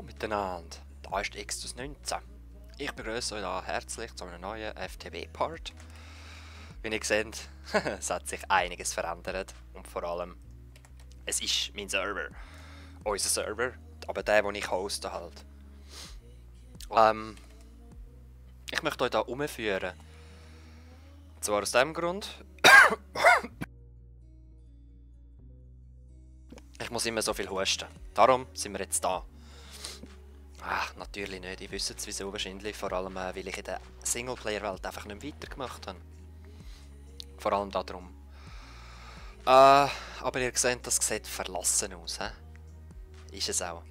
miteinander, da ist Extus 19. Ich begrüße euch da herzlich zu einem neuen FTW-Part. Wie ihr seht, es hat sich einiges verändert und vor allem, es ist mein Server. Unser Server, aber der, den ich hoste halt. Ich möchte euch da umführen. Und zwar aus dem Grund, ich muss immer so viel husten. Darum sind wir jetzt da. Ach, natürlich nicht. Ich wüsste es wieso wahrscheinlich. Vor allem, weil ich in der Singleplayer-Welt einfach nicht weitergemacht habe. Vor allem darum. Aber ihr seht, das sieht verlassen aus. He? Ist es auch.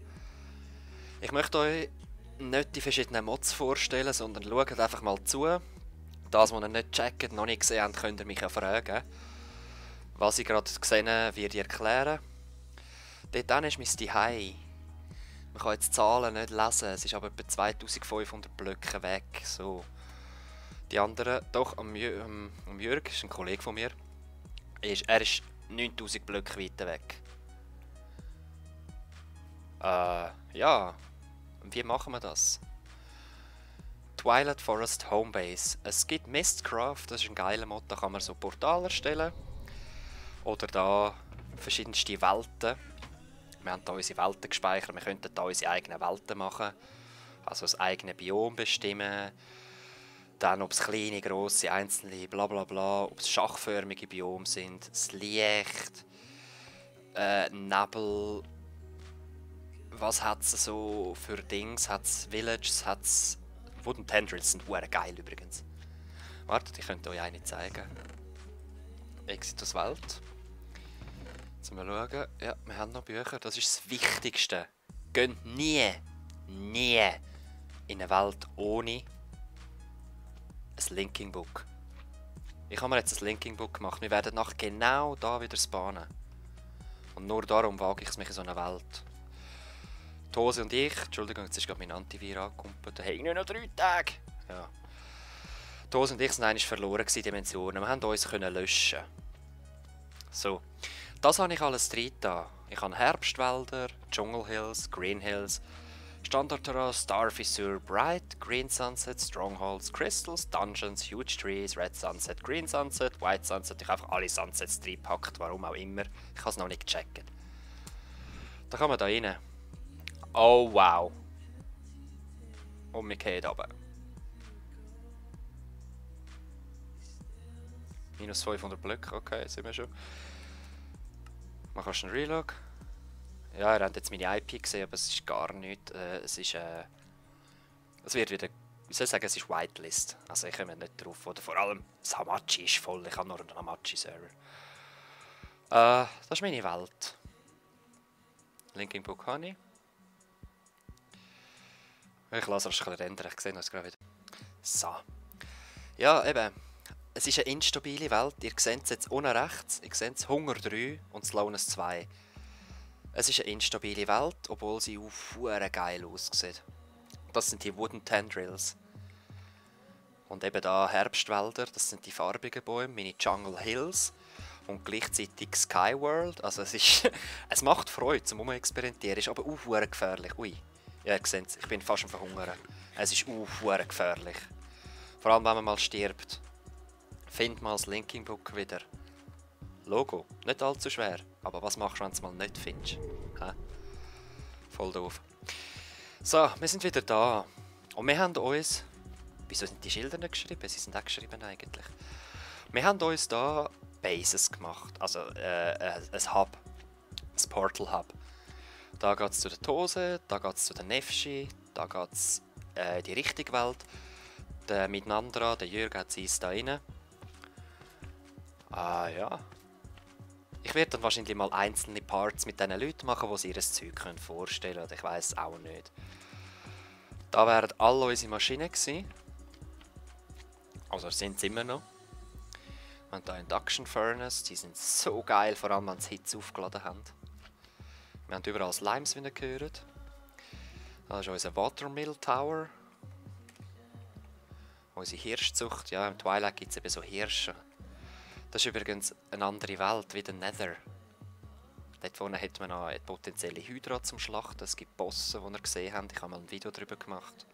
Ich möchte euch nicht die verschiedenen Mods vorstellen, sondern schaut einfach mal zu. Das, was ihr nicht checkt, noch nicht gesehen habt, könnt ihr mich ja fragen. Was ich gerade gesehen habe, werde ich erklären. Dort ist mein Zuhause. Man kann jetzt die Zahlen nicht lesen, es ist aber etwa 2500 Blöcke weg. So. Die anderen, doch, am Jörg, ist ein Kollege von mir, er ist 9000 Blöcke weiter weg. Ja, und wie machen wir das? Twilight Forest Homebase. Es gibt Mistcraft, das ist ein geiler Mod, da kann man so Portale erstellen. Oder da verschiedenste Welten. Wir haben hier unsere Welten gespeichert, wir könnten hier unsere eigenen Welten machen. Also das eigene Biom bestimmen. Dann ob es kleine, grosse, einzelne, bla bla bla, ob es schachförmige Biome sind, das Licht, Nebel. Was hat es so für Dings? Hat es Villages, hat es... Wooden Tendrils sind hure geil übrigens. Wartet, ich könnte euch eine zeigen. Exitus Welt. Jetzt mal schauen. Ja, wir haben noch Bücher. Das ist das Wichtigste. Geht nie in eine Welt ohne ein Linking Book. Ich habe mir jetzt ein Linking Book gemacht. Wir werden nach genau da wieder spawnen. Und nur darum wage ich es mich in so eine Welt. Tose und ich, Entschuldigung, jetzt ist gerade mein Antivir angekumpelt. Da hängen nur noch 3 Tage. Ja. Tose und ich sind eigentlich verloren gewesen, Dimensionen. Wir haben uns können löschen. So. Das habe ich alles drin da. Ich habe Herbstwälder, Jungle Hills, Green Hills, Standardterrasse, Star Fissure, Bright, Green Sunset, Strongholds, Crystals, Dungeons, Huge Trees, Red Sunset, Green Sunset, White Sunset. Ich habe einfach alle Sunsets drin gepackt, warum auch immer. Ich habe es noch nicht gecheckt. Da kann man da rein. Oh wow. Und wir gehen runter. Minus 500 Blöcke, okay, sind wir schon. Man kann schon einen Relog. Ja, ihr habt jetzt meine IP gesehen, aber es ist gar nichts. Es wird wieder, ich soll sagen, es ist Whitelist. Also ich komme nicht drauf. Oder vor allem, das Hamachi ist voll, ich habe nur einen Hamachi-Server. Das ist meine Welt. Linking Book habe ich. Ich lasse das ein bisschen ändern, ich sehe das gerade wieder. So. Ja, eben. Es ist eine instabile Welt. Ihr seht es jetzt unten rechts. Ihr seht es Hunger 3 und Slowness 2. Es ist eine instabile Welt, obwohl sie geil aussieht. Das sind die Wooden Tendrils. Und eben da Herbstwälder, das sind die farbigen Bäume, meine Jungle Hills. Und gleichzeitig Skyworld. Also es ist... es macht Freude zum Experimentieren, ist aber gefährlich. Ui. Ja, ihr seht es, ich bin fast am Verhungern. Es ist gefährlich. Vor allem, wenn man mal stirbt. Find mal das Linking Book wieder. Logo, nicht allzu schwer. Aber was machst du, wenn du es mal nicht findest? Hä? Voll doof. So, wir sind wieder da. Und wir haben uns... Wieso sind die Schilder nicht geschrieben? Sie sind auch geschrieben eigentlich. Wir haben uns da Bases gemacht. Also ein Hub. Ein Portal Hub. Da geht es zu der Tose, da geht es zu der Nefschi, da geht es in die richtige Welt. Der Miteinander, der Jürg hat sie da rein. Ja. Ich werde dann wahrscheinlich mal einzelne Parts mit diesen Leuten machen, die sich ihr Zeug vorstellen können. Ich weiß auch nicht. Da wären alle unsere Maschinen gewesen. Also sind sie immer noch. Wir haben hier Induction Furnace, die sind so geil, vor allem wenn sie Hitze aufgeladen haben. Wir haben überall Slimes, wie ihr gehört. Da ist unser Watermill Tower. Unsere Hirschzucht. Ja, im Twilight gibt es eben so Hirsche. Das ist übrigens eine andere Welt, wie der Nether. Dort vorne hat man noch potenzielle Hydra zum Schlachten. Es gibt Bosse, die ihr gesehen habt. Ich habe mal ein Video darüber gemacht.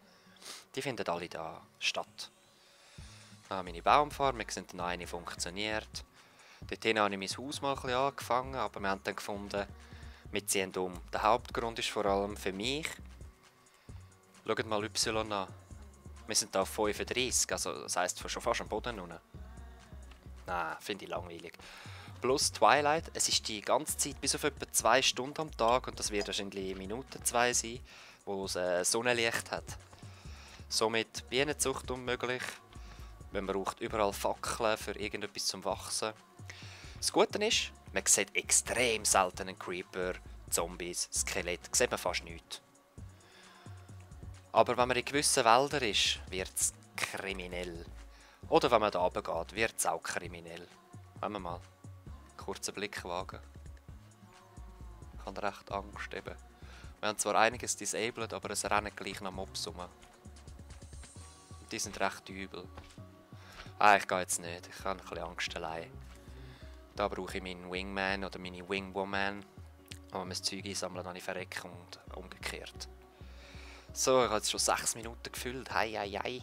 Die finden alle da statt. Dann habe ich meine Baumfarm. Wir sehen, dann eine funktioniert. Dort habe ich mein Haus mal ein bisschen angefangen, aber wir haben dann gefunden, wir ziehen um. Der Hauptgrund ist vor allem für mich. Schaut mal Y an. Wir sind hier auf 35, also das heisst schon fast am Boden unten. Nein, finde ich langweilig. Plus Twilight, es ist die ganze Zeit bis auf etwa 2 Stunden am Tag und das wird wahrscheinlich Minuten 2 sein, wo es Sonnenlicht hat. Somit Bienenzucht unmöglich. Man braucht überall Fackeln für irgendetwas zum Wachsen. Das Gute ist, man sieht extrem selten einen Creeper, Zombies, Skelett, sieht man fast nichts. Aber wenn man in gewissen Wäldern ist, wird es kriminell. Oder wenn man da runter geht, wird es auch kriminell. Wenn wir mal einen kurzen Blick wagen. Ich habe recht Angst eben. Wir haben zwar einiges disabled, aber es rennen gleich noch Mobs rum. Die sind recht übel. Ich gehe jetzt nicht, ich habe ein bisschen Angst allein. Da brauche ich meinen Wingman oder meine Wingwoman. Aber mein Zeug einsammeln, dann ich verrecke und umgekehrt. So, ich habe jetzt schon 6 Minuten gefüllt. Hei, hei, hei.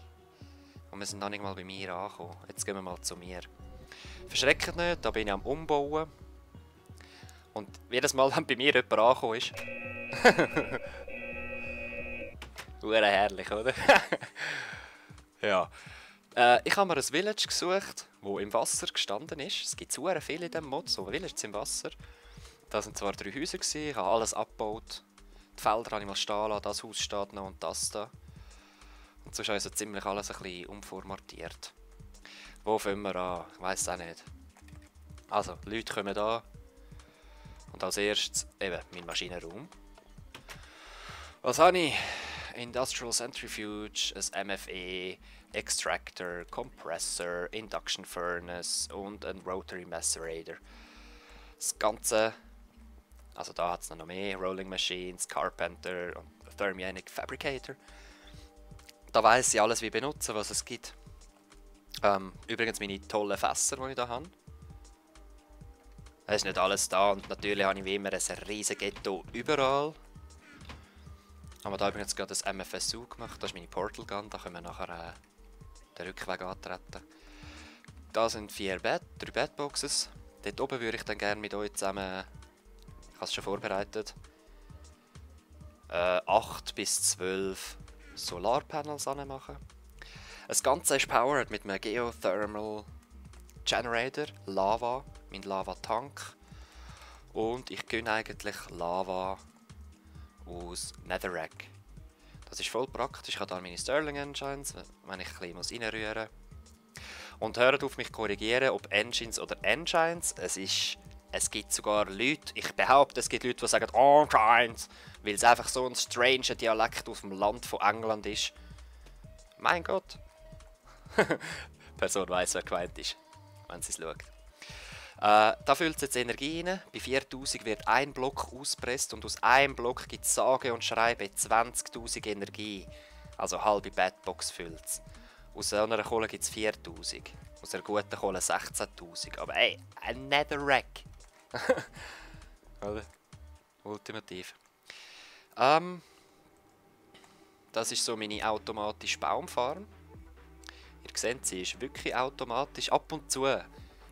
Und wir sind noch nicht mal bei mir angekommen. Jetzt gehen wir mal zu mir. Verschreckt nicht, da bin ich am Umbauen. Und jedes Mal, wenn bei mir jemand angekommen ist. Hure herrlich, oder? Ja. Ich habe mir ein Village gesucht, das im Wasser gestanden ist. Es gibt sehr viele in diesem Mod, so Villages im Wasser. Da waren zwar 3 Häuser, ich habe alles abgebaut. Die Felder habe ich mal stehen lassen, das Haus steht noch und das da. Und sonst habe ich so ziemlich alles ein bisschen umformatiert. Wo fangen wir an? Ich weiss es auch nicht. Also, Leute kommen da. Und als erstes eben mein Maschinenraum. Was habe ich? Industrial Centrifuge, ein MFE, Extractor, Compressor, Induction Furnace und ein Rotary Macerator. Das Ganze, also da hat es noch mehr, Rolling Machines, Carpenter und Thermionic Fabricator. Da weiss ich alles wie benutzen, was es gibt. Übrigens meine tollen Fässer, die ich hier habe. Es ist nicht alles da und natürlich habe ich wie immer ein riesiges Ghetto überall. Haben wir da übrigens gerade das MFSU gemacht, das ist meine Portal Gun, da können wir nachher den Rückweg antreten. Da sind 3 Bedboxes. Dort oben würde ich dann gerne mit euch zusammen, ich habe es schon vorbereitet, 8 bis 12 Solarpanels anmachen. Das Ganze ist powered mit einem Geothermal Generator, Lava, mein Lava-Tank. Und ich gönne eigentlich Lava aus Netherrack. Das ist voll praktisch. Ich habe hier meine Stirling Engines, wenn ich ein bisschen reinrühren muss. Und hört auf mich korrigieren, ob Engines oder Engines. Es gibt sogar Leute, ich behaupte, es gibt Leute, die sagen Engines, weil es einfach so ein stranger Dialekt aus dem Land von England ist. Mein Gott. Die Person weiss, wer gemeint ist, wenn sie es schaut. Da füllt es jetzt Energie rein. Bei 4000 wird ein Block ausgepresst und aus einem Block gibt es sage und schreibe 20.000 Energie. Also halbe Bedbox füllt es. Aus einer Kohle gibt es 4000. Aus einer guten Kohle 16.000. Aber ey, ein Netherrack. Oder? Ultimativ. Das ist so meine automatische Baumfarm. Ihr seht, sie ist wirklich automatisch. Ab und zu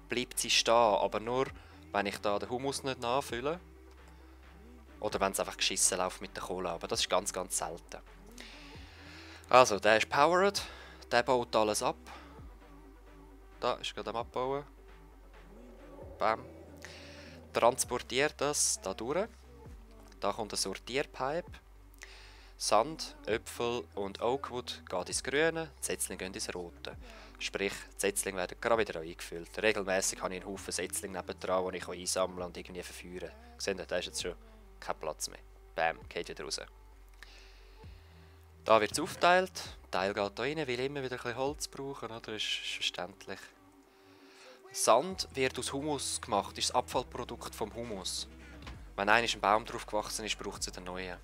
bleibt sie stehen, aber nur, wenn ich da den Humus nicht nachfülle. Oder wenn es einfach geschissen läuft mit der Kohle. Aber das ist ganz, ganz selten. Also, der ist powered. Der baut alles ab. Da ist gerade am Abbauen. Bam. Transportiert das da durch. Da kommt ein Sortierpipe. Sand, Äpfel und Oakwood geht ins Grüne, die Setzlinge gehen ins Rote. Sprich, die Setzlinge werden gerade wieder eingefüllt. Regelmäßig habe ich einen Haufen Setzlinge nebendran, die ich einsammeln und irgendwie verfeuern kann. Seht ihr, da ist jetzt schon kein Platz mehr. Bam, geht wieder raus. Da wird es aufgeteilt. Ein Teil geht da rein, weil ich immer wieder ein bisschen Holz brauchen, oder? Das ist verständlich. Sand wird aus Humus gemacht, ist das Abfallprodukt vom Humus. Wenn ein Baum drauf gewachsen ist, braucht es einen neuen.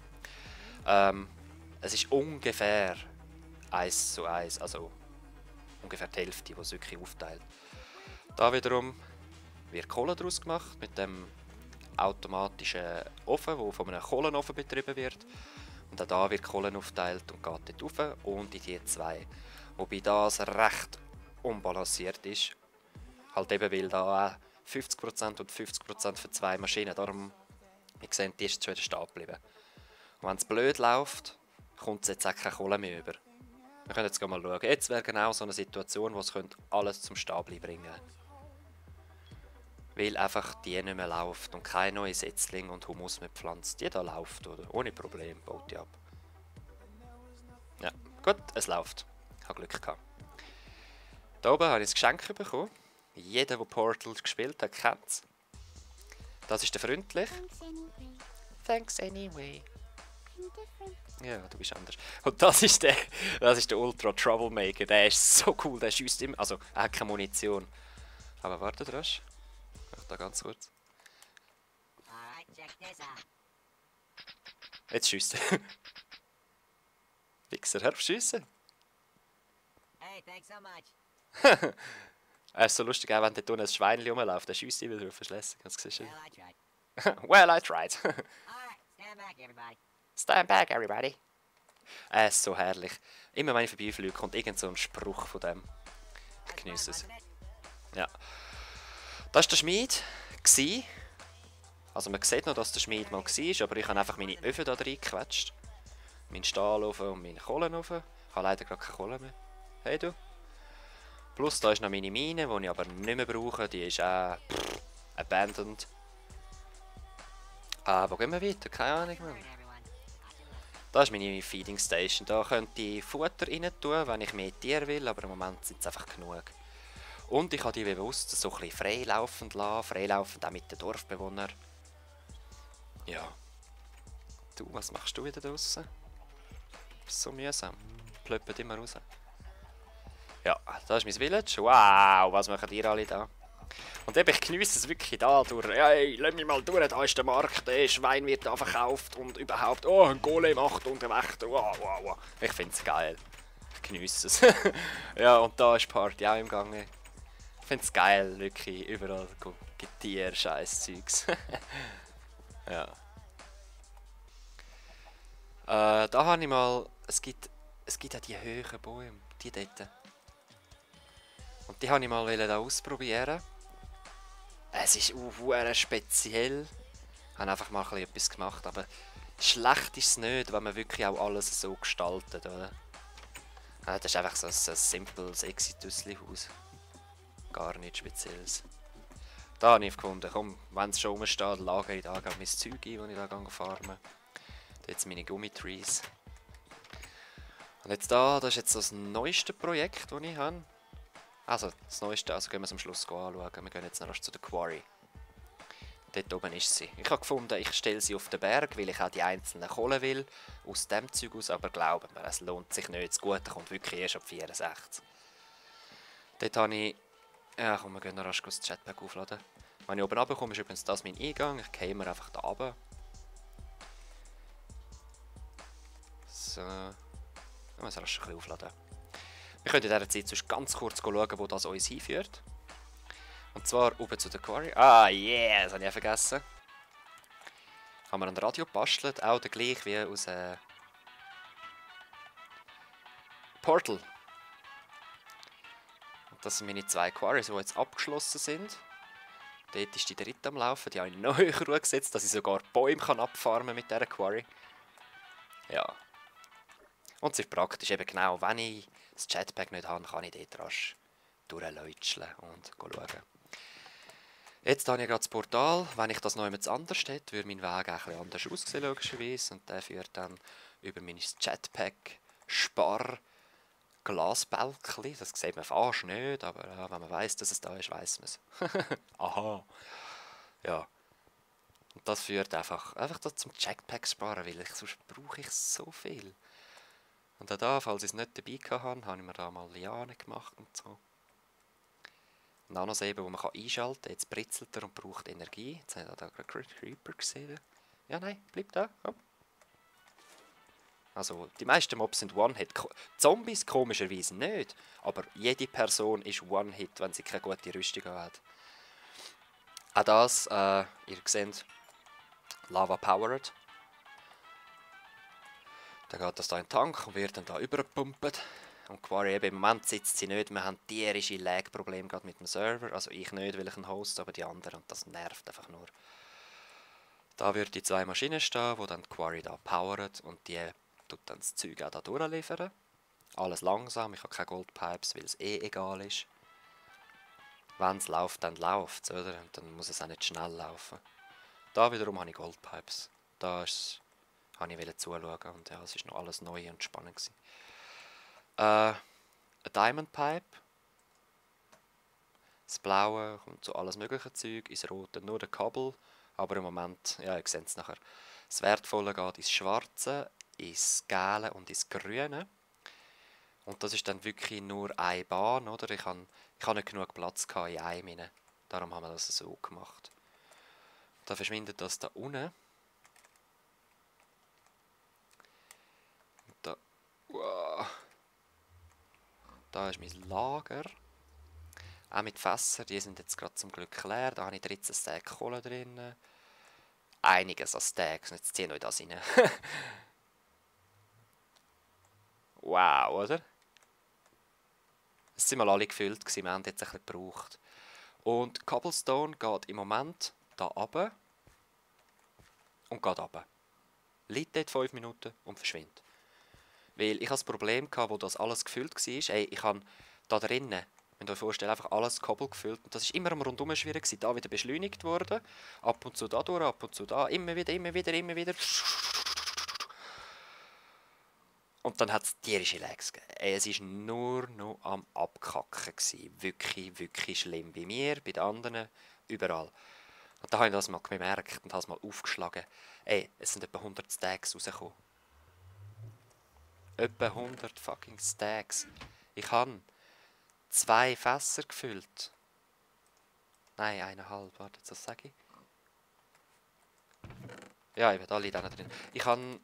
Es ist ungefähr 1:1, also ungefähr die Hälfte, die es wirklich aufteilt. Da wiederum wird Kohle daraus gemacht mit dem automatischen Ofen, der von einem Kohlenofen betrieben wird. Und auch da wird Kohlen aufteilt und geht dort rauf und in die zwei. Wobei das recht unbalanciert ist. Halt eben, weil da 50% und 50% für zwei Maschinen. Darum, wir sehen, die ist schon wieder stehen geblieben. Und wenn es blöd läuft, kommt es jetzt auch keine Kohle mehr über. Wir können jetzt mal schauen. Jetzt wäre genau so eine Situation, wo es alles zum Stehen bringen könnte. Weil einfach die nicht mehr läuft und kein neues Setzling und Humus mehr pflanzt. Die da läuft, oder? Ohne Problem, baut die ab. Ja, gut, es läuft. Ich habe Glück gehabt. Hier oben habe ich ein Geschenk bekommen. Jeder, der Portal gespielt hat, kennt es. Das ist der freundlich. Thanks anyway. Ja, du bist anders. Und das ist der Ultra Troublemaker. Der ist so cool, der schießt immer. Also, er hat keine Munition. Aber warte, Rasch. Ich da ganz kurz. Jetzt schießt er. Wichser, hör auf schiessen. Hey, thanks so much. Er ist so lustig, auch wenn dort unten ein Schweinchen rumläuft. Der schießt immer drauf, ist lässig. Hast du gesehen? Well, I tried. Well, I tried. Alright, stand back, everybody. Stand back, everybody. Er ist so herrlich. Immer wenn ich vorbeifliege, kommt irgend so ein Spruch von dem. Ich That's genieße es. fun, wasn't it? Ja. Das war der Schmied. Also man sieht noch, dass der Schmied mal war, aber ich habe einfach meine Öfen da reingequetscht. Meinen Stahlofen und meinen Kohlenofen. Ich habe leider gerade keine Kohle mehr. Hey du. Plus da ist noch meine Mine, die ich aber nicht mehr brauche. Die ist auch abandoned. Wo gehen wir weiter? Keine Ahnung mehr. Alright, everyone. Das ist meine Feeding Station. Da könnte ich Futter rein tun, wenn ich mehr Tiere will, aber im Moment sind es einfach genug. Und ich habe die bewusst so ein bisschen freilaufend lassen, freilaufend auch mit den Dorfbewohnern. Ja. Du, was machst du wieder draussen? Das ist so mühsam. Plöppet immer raus. Ja, das ist mein Village. Wow, was machen die alle da? Und eben, ich geniesse es wirklich da durch. Hey, lass mich mal durch, da ist der Markt, der Schwein wird da verkauft und überhaupt, oh, ein Golem macht und der Wächter, wow, wow, wow. Ich finde es geil. Ich geniesse es. Ja, und da ist die Party auch im Gange. Ich finde es geil, wirklich, überall Getier, scheiß Zeugs. Ja. Da habe ich mal, es gibt auch die hohen Bäume, die dort. Und die habe ich mal da ausprobieren. Es ist auch speziell. Ich habe einfach mal etwas gemacht, aber schlecht ist es nicht, wenn man wirklich auch alles so gestaltet, oder? Das ist einfach so ein simples Exit-Haus. Gar nichts Spezielles. Da habe ich gefunden, komm, wenn es schon rumsteht, lagere ich da mein Zeug ein, das ich da farmen. Jetzt meine Gummitrees. Und jetzt das ist jetzt das neueste Projekt, das ich habe. Also, das neueste, also gehen wir es am Schluss anschauen. Wir gehen jetzt noch zu der Quarry. Dort oben ist sie. Ich habe gefunden, ich stelle sie auf den Berg, weil ich auch die einzelnen Kohlen will. Aus dem Zeug aus, aber glaubt mir, es lohnt sich nicht. Das Gute kommt wirklich erst ab 64. Dort habe ich... Ja, komm, wir gehen noch rasch das Chatpack aufladen. Wenn ich oben runterkomme, ist übrigens das mein Eingang. Ich gehe mir einfach da runter. So. Ich muss rasch ein bisschen aufladen. Wir können in dieser Zeit sonst ganz kurz schauen, wo das uns hinführt. Und zwar oben zu der Quarry. Ah, yeah, das habe ich vergessen. Haben wir ein Radio gebastelt, auch der gleich wie aus Portal. Und das sind meine zwei Quarries, die jetzt abgeschlossen sind. Dort ist die dritte am Laufen, die habe ich noch höher gesetzt, dass ich sogar Bäume abfarmen kann mit dieser Quarry. Ja. Und es ist praktisch, eben genau, wenn ich das Jetpack nicht habe, kann ich dort rasch durchläutscheln und schauen. Jetzt habe ich gerade das Portal. Wenn ich das noch jemand anders hätte, würde mein Weg auch etwas anders aussehen, logischerweise. Und der führt dann über mein Jetpack Glasbälkchen. Das sieht man fast nicht, aber wenn man weiss, dass es da ist, weiss man es. Aha. Ja. Und das führt einfach zum Jetpack sparen, weil sonst brauche ich so viel. Und auch da, falls ich es nicht dabei hatte, habe ich mir da mal Lianen gemacht und so. Nanosäbel, die man einschalten kann. Jetzt britzelt er und braucht Energie. Jetzt habe ich da gerade Creeper gesehen. Ja, nein, bleib da, komm. Also, die meisten Mobs sind One-Hit. Zombies komischerweise nicht. Aber jede Person ist One-Hit, wenn sie keine gute Rüstung hat. Auch das, ihr seht, Lava powered. Dann geht das da in den Tank und wird dann da übergepumpt. Und Quarry eben, im Moment sitzt sie nicht. Wir haben tierische Lag-Probleme gerade mit dem Server. Also ich nicht, weil ich einen Host, aber die anderen. Und das nervt einfach nur. Da wird die 2 Maschinen stehen, die dann die Quarry da powern. Und die tut dann das Zeug auch da durchliefern. Alles langsam, ich habe keine Goldpipes, weil es egal ist. Wenn es läuft, dann läuft es, oder? Und dann muss es auch nicht schnell laufen. Da wiederum habe ich Goldpipes. Da habe ich zuschauen und ja, es war noch alles neu und spannend gewesen. Ein Diamond Pipe. Das Blaue kommt zu alles mögliche Zeug, ins Rote nur der Kabel. Aber im Moment, ja, ihr seht es nachher. Das Wertvolle geht ins Schwarze, ins Gelbe und ins Grüne. Und das ist dann wirklich nur eine Bahn, oder? Ich habe nicht genug Platz in einem rein. Darum haben wir das so gemacht. Da verschwindet das da unten. Und da, wow. Da ist mein Lager. Auch mit Fässern, die sind jetzt gerade zum Glück leer. Da habe ich 13 Stacks Kohle drin. Einiges an Stacks. Jetzt ziehen wir das rein. Wow, oder? Es sind mal alle gefüllt gewesen, wir haben jetzt ein bisschen gebraucht. Und Cobblestone geht im Moment da runter. Und geht runter. Liegt dort 5 Minuten und verschwindet. Weil ich hatte das Problem, wo das alles gefüllt war. Ey, ich habe da drinnen, wenn ihr euch vorstellt, einfach alles Cobble gefüllt. Und das ist immer am Rundum schwierig gewesen. Da wieder beschleunigt worden. Ab und zu da durch, ab und zu da. Immer wieder. Und dann hat es tierische Lags gegeben. Ey, es war nur noch am Abkacken gewesen. Wirklich, wirklich schlimm. Bei mir, bei den anderen, überall. Und da habe ich das mal gemerkt und habe es mal aufgeschlagen. Ey, es sind etwa 100 Stacks rausgekommen. Etwa 100 fucking Stacks. Ich habe 2 Fässer gefüllt. Nein, 1,5. Warte, das sage ich. Ja, eben, da liegt einer drin. Ich habe...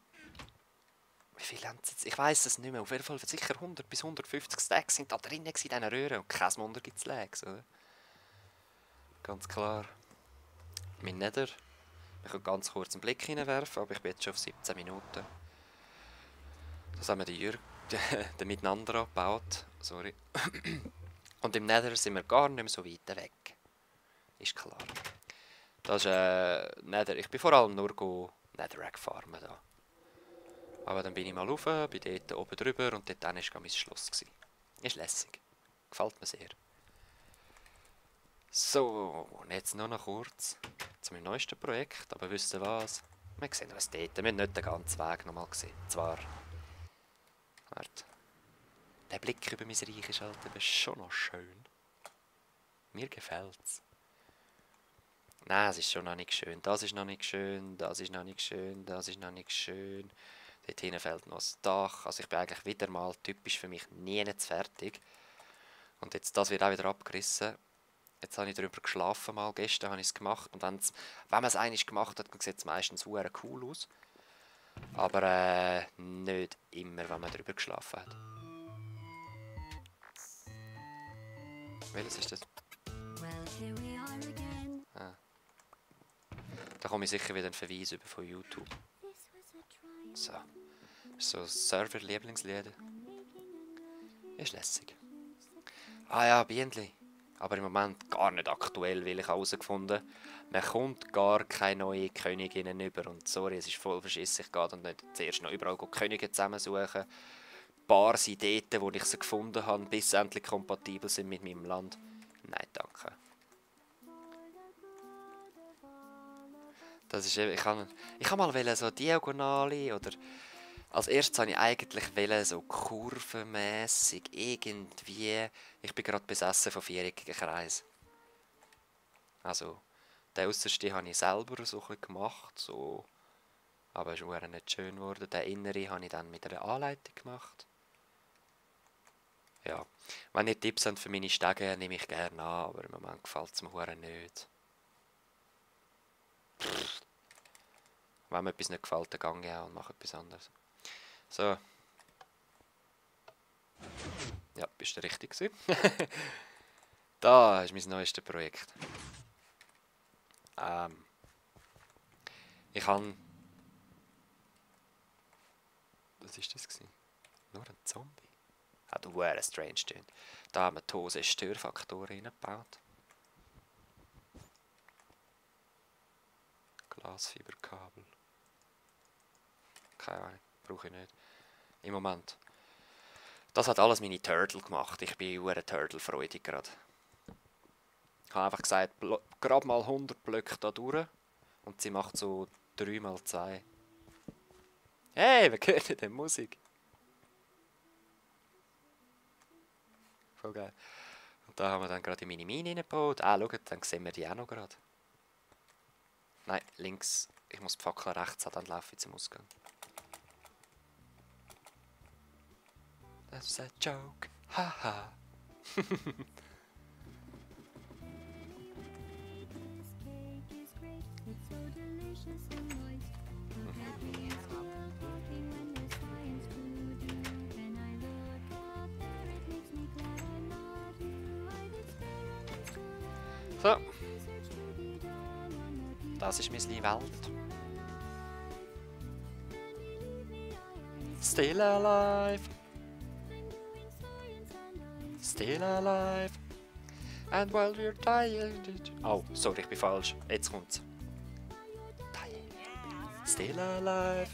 Wie viel haben sie jetzt? Ich weiss es nicht mehr. Auf jeden Fall sicher 100 bis 150 Stacks sind da drin in diesen Röhren. Und kein Wunder gibt es Lags, oder? Ganz klar. Mein Nether. Ich kann ganz kurz einen Blick hineinwerfen, aber ich bin jetzt schon auf 17 Minuten. Das haben wir den Miteinander abgebaut. Sorry. Und im Nether sind wir gar nicht mehr so weit weg. Ist klar. Das ist Nether. Ich bin vor allem nur Netherrack farmen da. Aber dann bin ich mal rauf, bin dort oben drüber und dort war mein Schloss. Ist lässig. Gefällt mir sehr. So, und jetzt noch kurz zu meinem neuesten Projekt. Aber wisst ihr was? Wir sehen uns dort. Wir haben nicht den ganzen Weg nochmal gesehen. Zwar... Warte. Der Blick über mein Reich ist halt eben schon noch schön. Mir gefällt's. Nein, es ist schon noch nicht schön. Das ist noch nicht schön, das ist noch nicht schön, das ist noch nicht schön. Dort hinten fehlt noch das Dach. Also ich bin eigentlich wieder mal typisch für mich nie zu fertig. Und jetzt das wird auch wieder abgerissen. Jetzt habe ich darüber geschlafen mal. Gestern habe ich es gemacht. Und wenn man es einmal gemacht hat, dann sieht es meistens sehr cool aus. Aber nicht immer, wenn man darüber geschlafen hat. Welches ist das? Ah. Da komme ich sicher wieder einen Verweis über von YouTube. So. So Server-Lieblingslieder. Ist lässig. Ah ja, Bienenli. Aber im Moment gar nicht aktuell, weil ich herausgefunden man kommt gar keine neue Königinnen über. Und sorry, es ist voll verschissen. Ich gehe dann nicht zuerst noch überall Könige zusammensuchen. Ein paar sind dort, wo ich sie gefunden habe, bis sie endlich kompatibel sind mit meinem Land. Nein, danke. Das ist eben, ich kann mal so diagonale oder... Als erstes wollte ich eigentlich so kurvenmässig irgendwie... Ich bin gerade besessen von viereckigen Kreisen. Also, den äußersten habe ich selber so ein bisschen gemacht, so... Aber es ist nicht schön geworden. Den inneren habe ich dann mit einer Anleitung gemacht. Ja, wenn ihr Tipps habt für meine Stege, nehme ich gerne an, aber im Moment gefällt es mir nicht. Pff. Wenn mir etwas nicht gefällt, dann gehe ich auch und mache etwas anderes. So. Ja, bist du richtig gewesen. Da ist mein neuestes Projekt. Ich kann... Was ist das gewesen? Nur ein Zombie? Ah, du wäre strange Ding. Da haben wir die Hose Störfaktoren reingebaut. Glasfiberkabel. Keine Ahnung, brauche ich nicht. Im Moment. Das hat alles meine Turtle gemacht. Ich bin eine Turtle-freudig gerade. Ich habe einfach gesagt, gerade mal 100 Blöcke da durch. Und sie macht so 3x2. Hey, wer hört denn Musik? Voll geil. Und da haben wir dann gerade die Mini-Mine reingebaut. Ah, schaut, dann sehen wir die auch noch gerade. Nein, links. Ich muss die Fackel rechts haben, dann laufe ich zum Ausgang. That's a joke. Haha. So. Das ist meine Welt. Still alive. Still alive. And while we're dying... Oh, sorry, ich bin falsch. Jetzt kommt's. Dying. Still alive.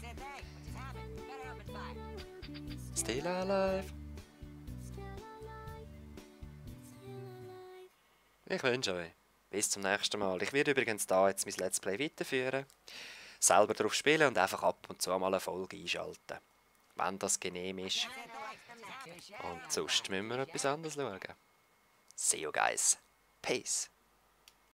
Still alive. Ich wünsche euch bis zum nächsten Mal. Ich werde übrigens da jetzt mein Let's Play weiterführen. Selber drauf spielen und einfach ab und zu mal eine Folge einschalten. Wenn das genehm ist. Und sonst müssen wir etwas anderes schauen. See you guys. Peace.